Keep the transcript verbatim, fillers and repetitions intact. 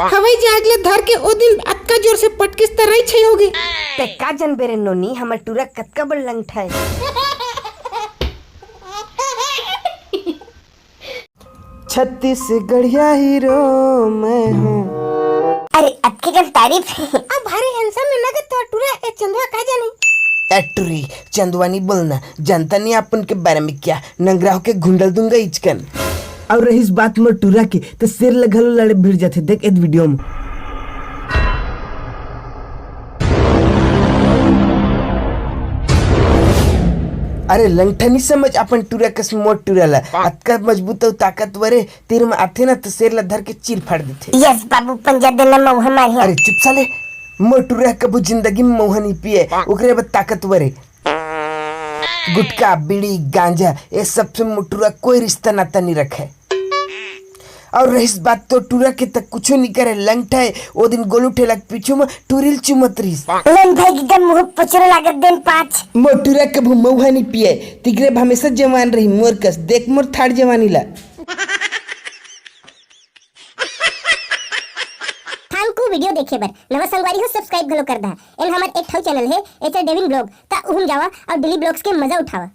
हवई जहाज ले धर के ओ दिन अतका जोर से पटकिस त रही छई होगे। ते का जनबे रे नोनी, हमर टूरा कतका बड़ लंगठा हे। छत्तीसगढ़िया हीरो मैं हूँ। अरे अतके कन तारीफ। अब भारी handsome में नगद तोर टूरा ए चंदवा का जानी। ए टूरी, चंदवा नहीं बोलना, जानता नहीं अपन के बारे में क्या, नंगरा होके घुंडल दूंगा इचकन। और रहीस बात मोर टूरा के, तो शेर ल घलो लड़े भिड़ जाथे, देख एद वीडियो में। अरे लंगठा नहीं समझ अपन टूरा कस मोर टूरा ला, अतका मजबूत अउ ताकतवर हे, तीर में आथे ना तो शेर ला धर के चीर फाड़ देथे। यस बाबू, पंजा देना मऊहा मारिया। अरे चुप साले, मोर टूरा कभू जिंदगी में मऊहा नहीं पिए, ओकरे बर ताकतवर हे। गुटखा, बीड़ी, गांजा, ये सब से मोर टूरा कोई रिश्ता नाता नहीं रखे। और रहीस बात तोर टूरा के, त कुछू नहीं करे, लंगठा हे। ओ दिन गोलू ठेला के पीछू में टूरी ल चूमत रहीस। लन भाई एकदम मुंह पचरो लागत देन पाँच। मोर टूरा कभू मऊहा नहीं पिए, तिकरे ब हमेशा जवान रही मोर कस, देख मोर थाड़ जवानी ला। Thank you video देखे बर। नवा संगवारी हो subscribe घलो कर दहा। एन हमर एक ठऊ channel हे, एचआर डेविन vlog, त उहम जावा और डेली vlogs के मजा उठावा।